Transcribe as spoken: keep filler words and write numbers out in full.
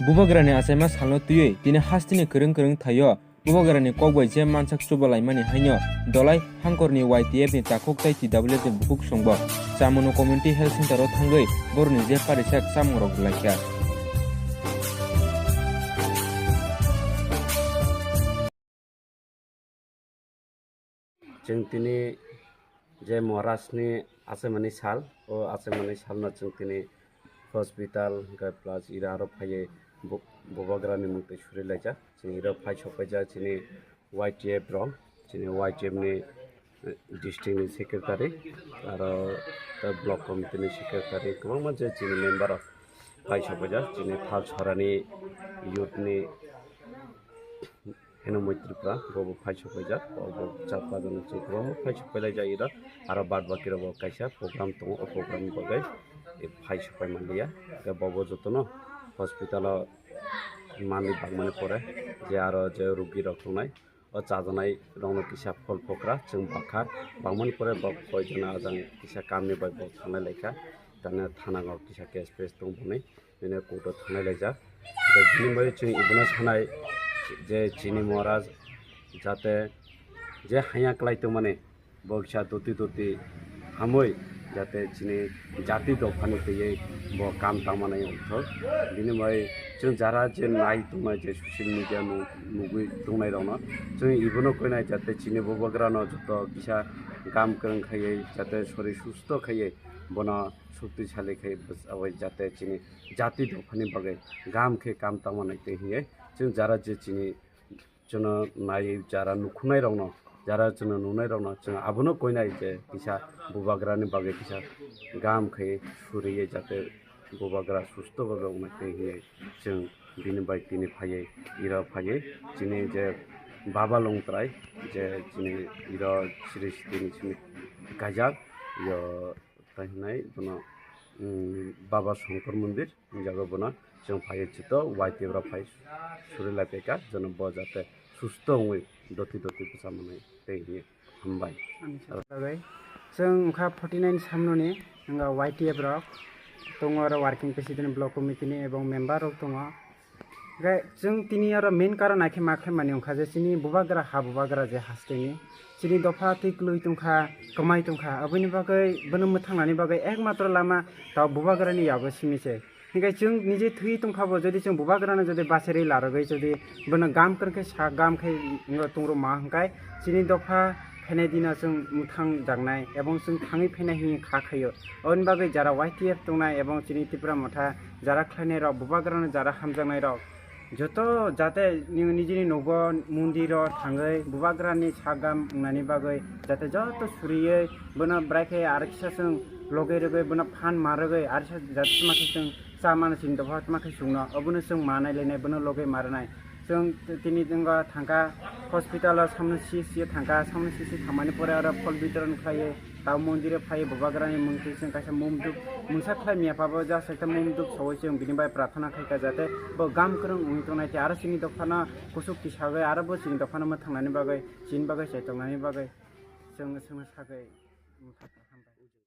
Bubagrani achaima salno twiwi tini hasteni kwrwng kwrwng thaio Bubagrani kok bai je mansak chubalaimani haino Dolai hangkorni Y T F ni takhuk tei T W F ni bukhuk songbo Chamano Community Health Center o thangwi borokni je parisak chamungrok rwlaikha. Chwng tini je Maharajni achaimani sal, o achaimani salno chwng tini hospital hwnkhe plus ira aro phaiwi bu-, bubagrani mungtwi suri laijak. Chwng iro phai sokpaijak chini Y T F rok, chini Y T F ni, eh, district ni secretary, aro tei block committee ni secretary, kwbangma je chini member rok phai sokpaijak, chini Phalsorani youth ni Henamoi Tripura, bo bo phai sokpaijak, bo bo chat pajanw chwng kwbangma phai sokpailaijak iro, aro bad baki rok bo kaisa program tongo, o program ni bagwi phai sokpai manliya, hwnkhe bo bo jotono hospital o manwi bangmani pore je aro je rugi rok tongnai, o chajaknai rokno kisa phol phokra chwng bakha bangmani pore bo koi jona ajang kisa kamni bai bo thanglai laikha, tane thana o kisa case pes tong boni. Bini court o thanglai laijak. Hwnkhe bini bai chwng ibono sanai je chini Maharaj jate je haya kwlai tongmani bo kisa doti doti hamwi jate chini jati dophani twiwi bo kam tangmani wngthok. Bini bai chwng jara je nai tongnai je social media nu-, nugwi tongnai rokno chwng ibono koinai jate chini bubagrano joto kisa kam kwrwng khaiwi jate sori susto khaiwi bono shoktisali khe bwsawui jate chini jati dophani bagwi gaham khe kam tangma naitwi hinwi chwng jara je chini chwngno naiwi jara nukhunai rokno jara chwngno nunai rokno chwng abono koinai je kisa bubagrani bagwi kisa gaham khe suriwi jate bubagra susto bhabe wngnaitwi hinwi chwng bini bai tini phaiwi iro phaiwi chini je baba longtrai je chini iro sri sri ni simi kaijak yo. Tai hinai bono, um, Baba Shankar Mandir, hwnjago bono chwng phaiwi chwto Y T F rok phai suri lai phaikha, jono bo jate susto wngwi doti doti bwsa manwi tei hinwi hambai. Ani sa bagwi chwng wngkha forty nine samnoni, wngkha Y T F rok tongo, oro working president, block committee ni ebong member rok tongo. Hwnkhe chwng tini oro main karon hai khe ma khlaimani wngkha je chini bubagra ha, bubagra je hasteni chini dopha twi kwlwi tongkha, kwmai tongkha, aboni bagwi bono mwthangnani bagwi ekmatro lama tao bubagrani yago simi se. Hwnkhe chwng nije thwi tongkha bo, jodi chwng bubagrano jodi bacherwi larogwi jodi bono gam kwrwng khe sa gam khe tongrwma hwnkhe chini dopha phainai dino chwng mwthang jaknai ebong chwng thangwi phainai hinwi kha khaio. Aboni bagwi jara Y T F tongnai ebong chini Tipra Motha jara khlainai rok, bubagrano jara hamjaknai rok, joto jate ni-, nijini nogo mondiro thangwi bubagrani sagam wngnani bagwi jate joto suriwi bono bwrai khe aro kisa chwng logwi rwgwi bono phan ma rwgwi aro kisa jate tma khe chwng cha mano chini dopha tma khe chwngno obono chwng ma nai lainai bono logwi ma rwnai. Chwng t-, tini wngkha thangkha hospital o samno C C o thangkha, samno C C thangmani pore oro phol bitoron khlaiwi tao mondiro phaiwi bubagrani mungtwi chwng kaisa mumduk mungsa khlai miya pabo ja sekta mumduk sawi chwng bini bai prathana khaikha jate bo gam kwrwng wngwi tongnai tei aro chini dophano kuchuk tisagwi aro bo chini dophano mwthangnani bagwi chini bagwi chaitongnani bagwi chwng, chwngno sagwi.